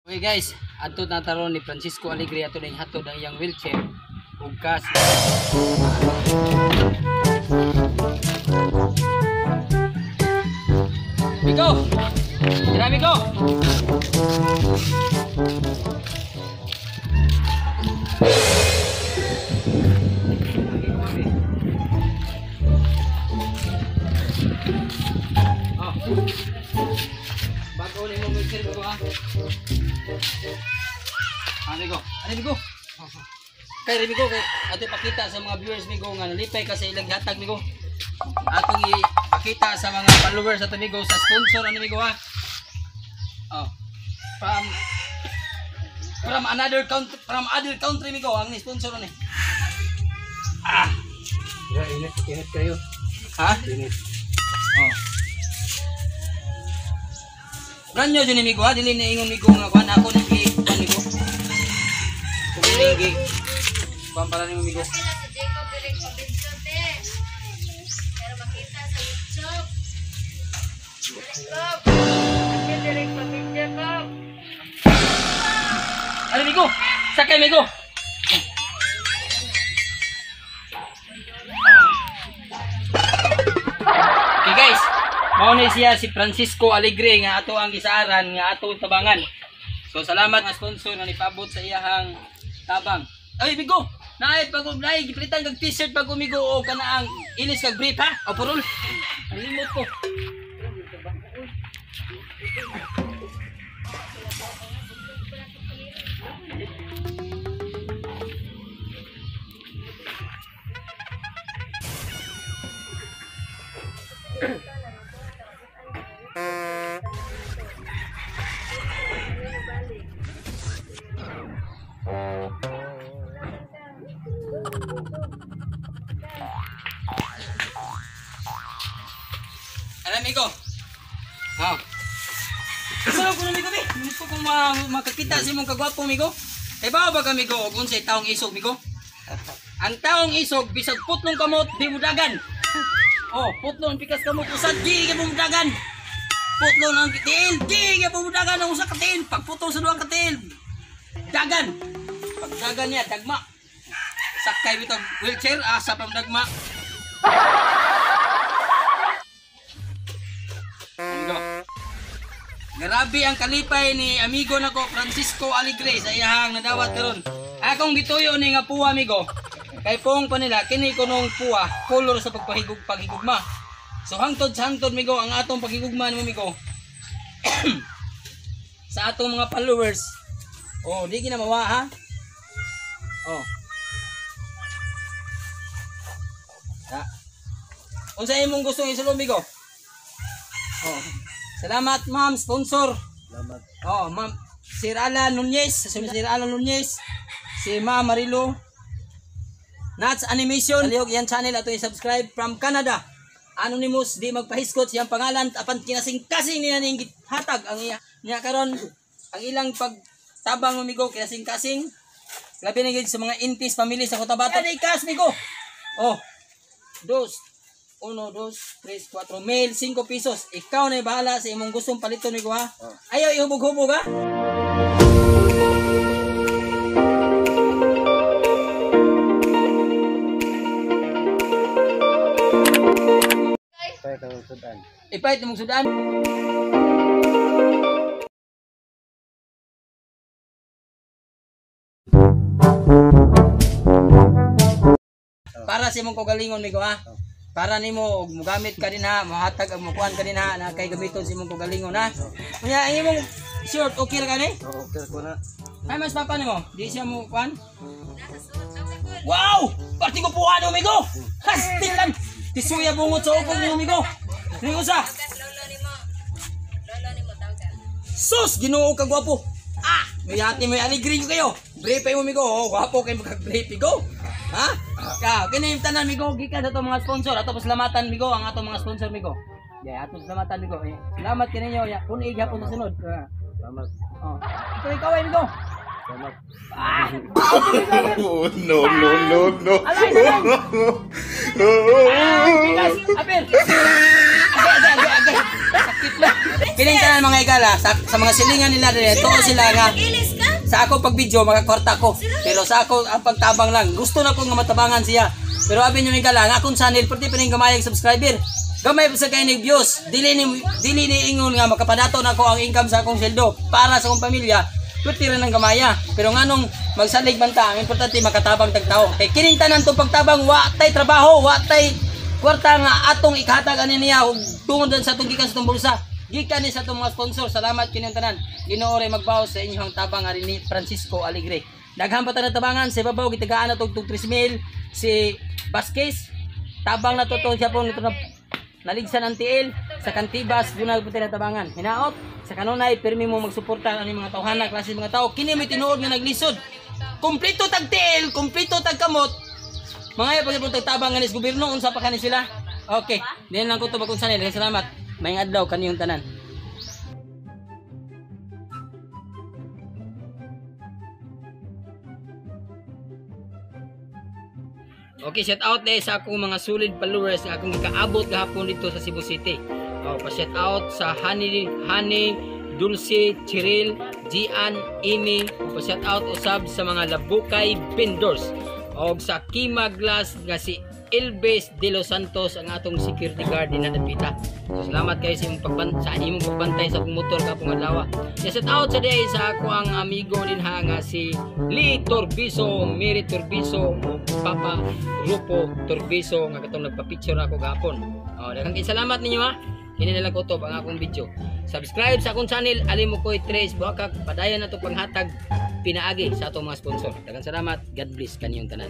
Okay guys, adto na taron ni Francisco Alegre ato ning hatod ang iyang wheelchair ug cash. Migo! Tira Migo! Oh. Bago ni mo wheelchair Migo ha. Amigo, ano Migo? Kay Migo, kay ato ipakita sa mga viewers Migo nga nalipay ka sa ilang gihatag Migo. Atong ipakita sa mga followers ato Migo sa sponsor ano Migo ha. Oh. From another country, from other country Migo ang sponsor ani. Ah, Ya, init, init kayo. Ha? Init. Oh. Brand new jud ni Migo ha, dili na ingon Migo nga kuan ako nang gi kuan Migo. Kung gi kuan pala nimo Migo. Kailan si Jacob direct pa-video te. Pero makita sa YouTube. Jacob. Kasi direct pa-video, Jacob. Ano Migo? Sakay Migo. Okay guys, mao ni siya si Francisco Alegre nga ato ang gisaaran nga ato tabangan. So salamat nga sponsor nga nipabot sa iyahang tabang. Ay Migo, naay pag naay gipalitan kag t-shirt pag umigo o kana ang ilis kag brief ha. O purol. Ang limot ko. Ano Migo? Ha. Sunod ko na Migo be. Gusto kong makakita sa imong kagwapo Migo. Kay ba ba ka Migo og unsay taong isog Migo? Ang taong isog bisag putlong kamot di mudagan. Oh, putlong pikas kamot usad di gyud mudagan. Putlong ang tiil di gyud mudagan ang usa ka tiil. Pagputol sa duha ka tiil. Dagan. Pagdagan niya dagma. Sakay bitong wheelchair asa pa dagma. Amigo. Grabe ang kalipay ni amigo nako Francisco Alegre sa iyahang nadawat karon. Akong gituyo ni nga puwa amigo. Kay pong panila kini kunong puwa color sa pagpahigug paghigugma. So hangtod sa hangtod migo ang atong paghigugma nimo migo. Sa atong mga followers. Oh, di gina mawa ha. Oh. Ya. Unsa imong gustong isulong migo? Oh. Salamat ma'am sponsor. Salamat. Oh, ma'am Sir Alan Nunez, si Sir Alan Nunez, si Ma'am Marilo. Nats Animation, alihog yan channel ato i-subscribe from Canada. Anonymous di magpahiskot siyang pangalan apan kinasing-kasing niya ning hatag ang iya niya karon ang ilang pagtabang amigo kinasing-kasing. Labi na gyud sa mga Intis family sa Cotabato. Ay cash migo. Oh. Dos, 1, 2, 3, 4, mail, 5 pesos. Ikaw na bahala sa imong gustong paliton migo ha. Ayaw ihubog-hubog ha. Kaya kang sudan. Ipait imong sudan. Para sa imong kaugalingon migo ha. Para nimo og mogamit ka din ha, mohatag og mokuan ka din ha, na kay gamiton sa imong kaugalingon ha. Unya ang imong short okay ra kani? Oo, okay ko na. Ay mas papa nimo, di siya mo kuan. Wow! Parti ko puan amigo. Hastilan. Tisuya bungot sa ukong nimo amigo. Ning usa. Lolo nimo. Lolo nimo tawagan. Sus, Ginoo ka gwapo. Ah, may ate may aligri kayo. Brave mo migo. Oh, gwapo kay magka-brave go. Ha? Ka, kini yung tanan migo gikan sa atong mga sponsor. Ato pasalamatan migo ang atong mga sponsor migo. Ya, ato pasalamatan migo. Eh, salamat kaninyo. Ya, punig gyapon sa sunod. Salamat. Oh. Ikaw ikaw ay migo. Salamat. Ah! Oh, no, no, no, no. Alay, alay. Ah, bigas. Apil. Agay, agay, agay, agay. Cute na. Kining tanan mga igala sa mga silingan nila diri, tuo sila nga Ilis ka? sa ako pag video makakwarta ko. Pero sa ako ang pagtabang lang, gusto na ko nga matabangan siya. Pero abi niyo igala, nga akong channel perti pa ning gamay ang subscriber. Gamay pa sa kay ning views. Dili ni ingon nga makapadato na ako ang income sa akong sweldo para sa akong pamilya. Perti ra ng gamaya. Pero nganong magsalig man ta, ang importante makatabang tag tao. Kay kining tanan tong pagtabang wa tay trabaho, wa tay kwarta nga atong ikahatag ani niya ug tungod din sa atong gikan sa atong bulsa. Gikan ni sa atong mga sponsor. Salamat kining tanan. Ginoo ray magbaos sa inyong tabang ari ni Francisco Alegre. Daghan pa ta natabangan sa ibabaw gitagaan na tog 3,000 si Vasquez. Tabang na to to siya po nito na naligsan ang tiil sa Kantibas doon na po tabangan. Hinaot sa kanunay pirmi mo magsuporta ani mga tawhana klase mga tao kini may tinuod nga naglisod. Kumpleto tag tiil, kumpleto tag kamot. Mga pag pag tabang nga ni sa gobyerno unsa pa kani sila? Okay, diyan lang ko to bagong sanil. Salamat. Maayong adlaw kaniyong tanan. Okay, shout out eh sa akong mga solid followers nga akong gikaabot gahapon dito sa Cebu City. Oh, pa shout out sa Honey, Honey, Dulce, Chiril, Gian, Amy, pa shout out usab sa mga Labukay vendors. Og sa Kima Glass nga si Elvis De Los Santos ang atong security guard din na Dapita. So, salamat kayo sa imong pagbantay sa akong motor kapong adlaw. Shout out sa day sa ako ang amigo din ha nga si Lee Torbiso, Mary Torbiso, o Papa Rupo Torbiso nga katong nagpa-picture ako gahapon. Oh, daghang kay salamat ninyo ha. Kini na lang kutob ang akong video. Subscribe sa akong channel Alimukoy Tres Buakak. Padayon na to panghatag pinaagi sa atong mga sponsor. Daghang salamat. God bless kaniyong tanan.